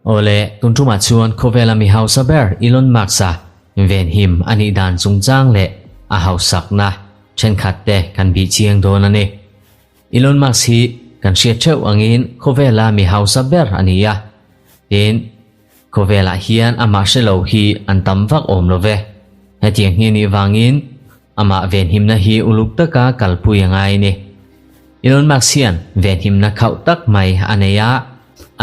Awle, tun tumah chuan khawvela mi hausa ber Elon Musk-a venhim a nih dan chungchang leh a hausakna thenkhat te kan bih chiang dawn a ni. Elon Musk hi kan hriat theuh angin khawvela mi hausa ber a ni a, tin, khawvelah hian amah hre lo hi an tam vak awm lo ve. Hetiang hi nih vangin amah venhimna hi uluk taka kalpui a ngai a ni. Elon Musk hian venhimna khauh tak mai a nei a,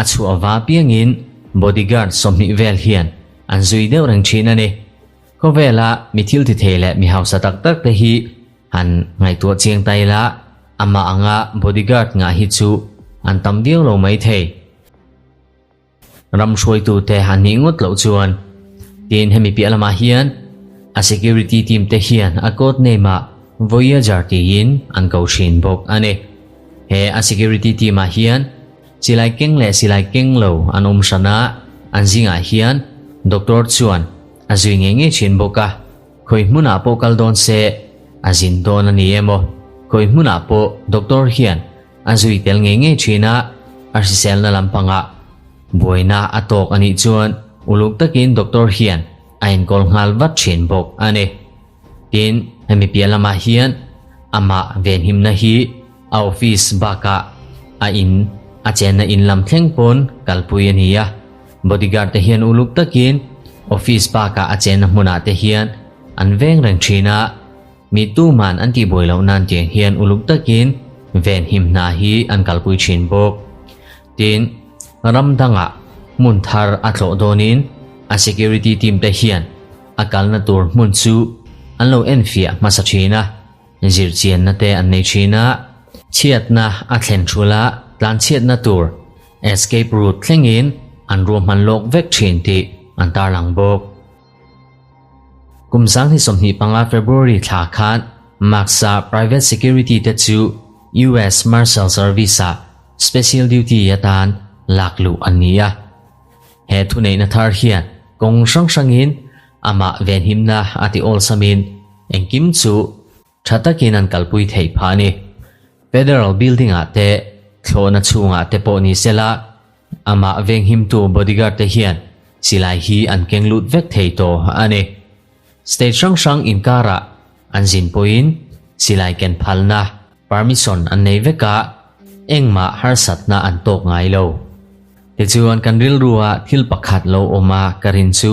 a chhuah va piangin bodyguard 20 vel hian an zui deuh reng thin a ni. Khawvela mi thil ti thei leh mi hausa tak tak te hi Han ngaihtuah chiang ta ila, amah anga bodyguard ngah hi chu an tam viau lo mai thei. Ram hruaitute an nih ngawt loh chuan tin hemi piah lamah hian a security team te hian a code name ah Voyager tiin an ko thin bawk a ni. He a security team ah hian silai keng leh silai keng lo an awm hran a, an zingah hian doctor chuan a zui ngei ngei thin bawk a. Khawi hmunah pawh kal dawn se, a zin dawn a ni emaw? Khawi hmunah pawh doctor hian a zui tel ngei ngei thin a, a hriselna lampangah buaina a tawk a nih chuan uluk takin doctor hian a enkawl nghal vat thin bawk a ni. Tin, hemi piah lamah hian amah venhimna hi a office bakah a in a chenna in lam thleng pawn kalpui a ni a. Bodyguard te hian uluk takin office bakah a chenna hmunah te hian an veng reng thin a, mi tuman an tihbuai loh nan tiang hian uluk takin venhim hna hi an kalpui thin bawk. Tin, ram dangah hmun thar a tlawh dawnin a security team te hian a kalna tur hmun chu an lo enfiah hmasa thin a. Zirchianna te an nei thin a, chhiatna a thlen thul a, tlanchhiatna tur escape route thlengin an ruahman lawk vek thin tih an tarlang bawk. Kum 2025 February thla khan Musk-a private security te chu US Marshal Service-ah special duty atan lak luh an ni a. He thuneihna thar hian kawng hrang hrangin amah venhimna a ti awlsamin Engkim chu tha takin an kalpui theih phah a ni. Federal Building-ah te, thlawhna chhungah te pawh ni sela, amah venghimtu bodyguard te hian silai hi an keng lut vek thei tawh a ni. State hrang hrang inkarah an zin pawhin silai ken phalna, permission, an nei vek a, engmah harsatna an tawk ngai lo. Tichuan kan rilrua thil pakhat lo awm a ka rin chu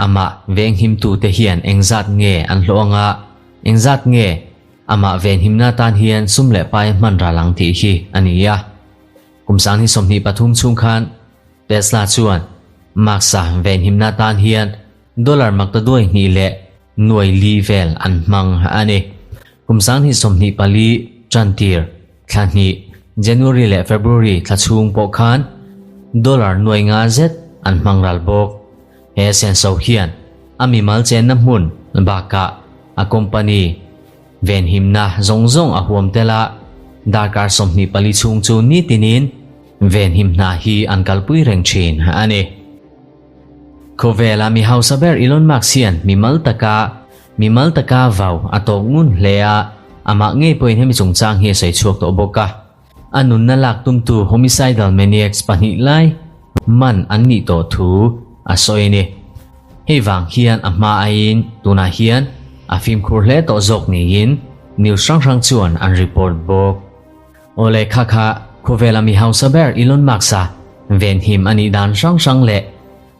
Amah venghimtute hian engzat nge an hlawh anga, engzat nge amah venhimna tan hian sum leh pai a hman ral ang tih hi a ni a. Kum 2023 chhung khan Tesla chuan Musk-a venhimna tan hian dollar maktaduai hnih leh nuai li vel an hmang a ni. Kum 2024 tantir thla hnih, January leh February thla chhung pawh khan dollar nuai nga zet an hmang ral bawk. He senso hian a mimal chenna hmun bakah a company venhimna zawng zawng a huam tel a, darkar 24 chhung chu nitinin venhim hna hi an kalpui reng thin a ni. Khawvela mi hausa ber Elon Musk hian mimal taka mimal taka vau a tawk ngun hle a, amah ngei pawhin hemi chungchang hi a sawi chhuak tawh bawk a. A nunna lak tumtu homicidal maniacs pahnih lai man an nih tawh thu a sawi a ni. Hei vang hian a hma aiin tunah hian a fimkhur hle tawh zawk niin news hrang hrang chuan an report bawk. Awle kha kha khawvela mi hausa ber Elon Musk-a venhim a nih dan hrang hrang leh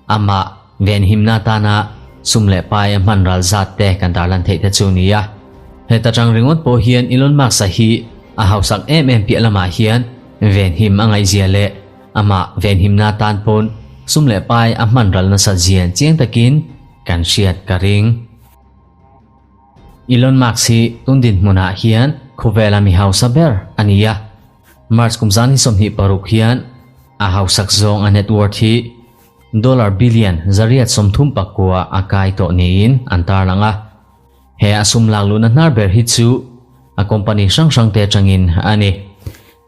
amah venhimna atana sum leh pai a hman ral zat te kan tarlan theih te chu ni a. Heta tang ringawt pawh hian Elon Musk-a hi a hausak em em piah lamah hian venhim a ngaihzia leh amah venhimna atan pawn sum leh pai a hman ral nasat zian chiang takin kan hriat ka ring. Elon Musk hi tun dinhmunah hian khawvela mi hausa ber a ni a. March kum 2026 hian a hausak zawng a net worth hi dollar billion 839 a kai tawh niin an tarlang a. He a sum lak luhna hnar ber hi chu a company hrang hrang te atangin a ni.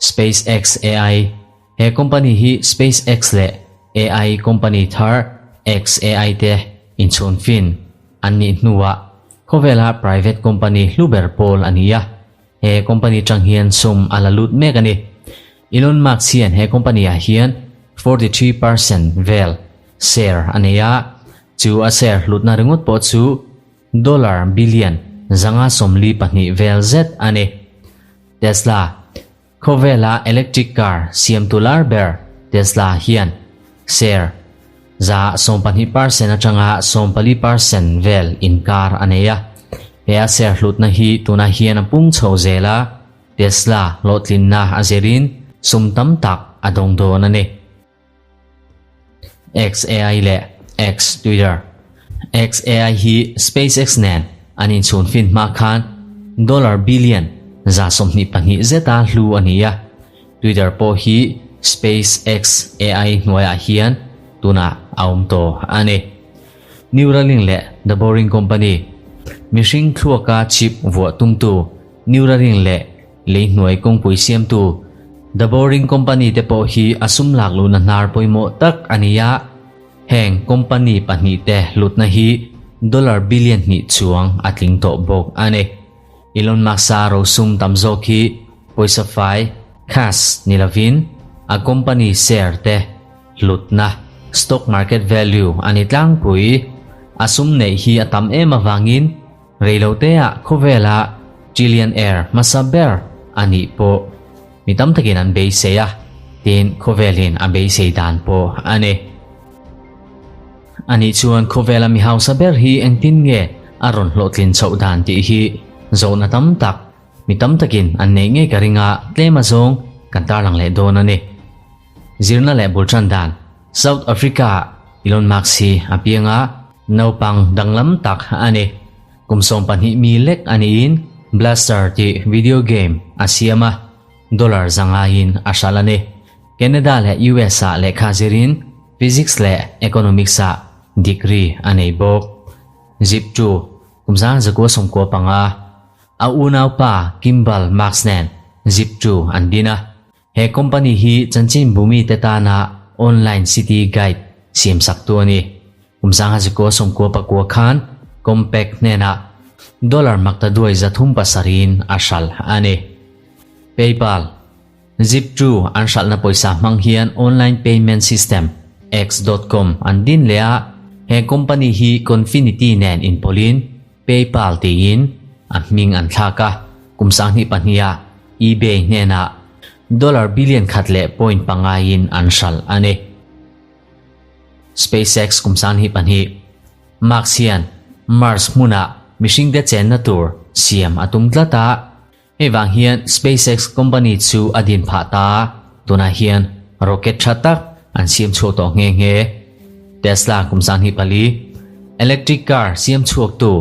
SpaceX AI He company hi SpaceX leh AI company thar xAI te inchhun fin an nih hnuah khawvela private company hlu ber pawl a ni a, he company tang hian sum a la lut mek a ni. Elon Musk hian he company ah hian 43% vel share a nei a, chu a share hlutna ringawt pawh chu dollar billion 542 vel zet a ni. Tesla Khawvela electric car siamtu lar ber Tesla hian share 12% atanga 14% vel inkar a nei a. He a share hlutna hi tunah hian a pung chho zel a, Tesla hlawhtlinna a zirin sum tam tak a dawng dawn a ni. XAI leh X Twitter XAI hi SpaceX nen an inchhun fin hma khan dollar billion 122 zeta hlu a ni a. Twitter pawh hi SpaceX AI hnuaiah hian tunah a awm tawh a ni. Neuralink leh The Boring Company Mihring thluaka chip vuah tumtu Neuralink leh Lei hnuai kawngpui siamtu The Boring Company te pawh hi a sum lak luhna hnar pawimawh tak a ni a, heng company pahnihte hlutna hi dollar billion hnih chuang a tling tawh bawk a ni. Elon Musk-a rosum tam zawk hi pawisa fai, cash, ni lovin a company share te hlutna, stock market value, a ni tlangpui. A sum neih hi a tam em avangin Reiloteah khawvela trillionaire hmasa ber a nih pawh mi tam takin an beisei a, tin khawvelin a beisei dan pawh a ni. Anih chuan khawvela mi hausa ber hi engtin nge a rawn hlawhtlin chhoh dan tih hi zawhna tam tak mi tam takin an neih ngei ka ring a, tlem azawng kan tarlang leh dawn a ni. Zirna leh bul tan dan South Africa-ah Elon Musk hi a piang a, naupang danglam tak a ni. Kum 12 mi lek a niin Blaster tih video game a siam a, dollar zangaiin a hralh a ni. Canada leh US-ah lehkha zirin Physics leh Economics-ah degree a nei bawk. Zip 2, kum 1995, a unaupa Kimbal Musk nen Zip 2 an din a. He company hi chanchinbu mite tana online city guide siam saktu a ni. Kum 1999 khan Compaq hnenah dollar maktaduai 307in a hralh a ni. PayPal, Zip2 an hralhna pawisa hmang hian online payment system X dot com an din leh a, he company hi Confinity nen inpawlhin PayPal tiin a hming an thlak a, kum 2002ah eBay hnenah dollar billion khat leh point pangaiin an hralh a ni. SpaceX kum 2002 Musk hian Mars hmunah mihringte chenna tur siam a tum tlat a, hei vang hian SpaceX company chu a din phah ta a, tunah hian rocket tha tak an siam chhuak tawh nghe nghe. Tesla kum 2004 electric car siam chhuaktu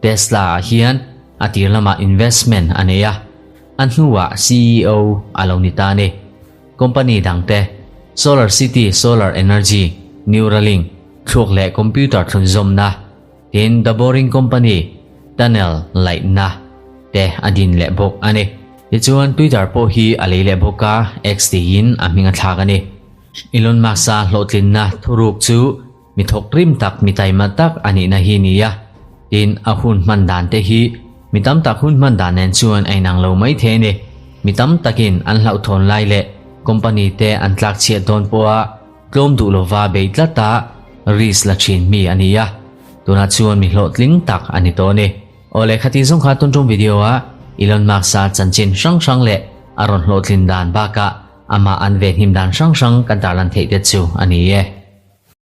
Tesla ah hian a tir lamah investment a nei a, a hnuah CEO a lo ni ta a ni. Company dangte Solar City Solar Energy, Neuralink, thluak leh computer thlunzawmna, tin The Boring Company, tunnel laihna te a din leh bawk a ni. Tichuan Twitter pawh hi a lei leh bawk a, X tiin a hming a thlak a ni. Elon Musk-a hlawhtlinna thuruk chu Mi thawk rim tak, mi taima tak a nihna hi ni a, tin a hun hman dan te hi mi tam tak hun hman dan nen chuan a inang lo mai thei a ni. Mi tam takin an hlauhthawn lai leh company te an tlak chhiat dawn pawha tlawm duh lova bei tlata risk la thin mi a ni a, tunah chuan mi hlawhtling tak a ni tawh a ni. Aw leh khati zawng kha tun tum video a Elon Musk-a chanchin hrang hrang leh a rawn hlawhtlin dan bakah amah an venhim dan hrang hrang kan tarlan theih te chu a ni e.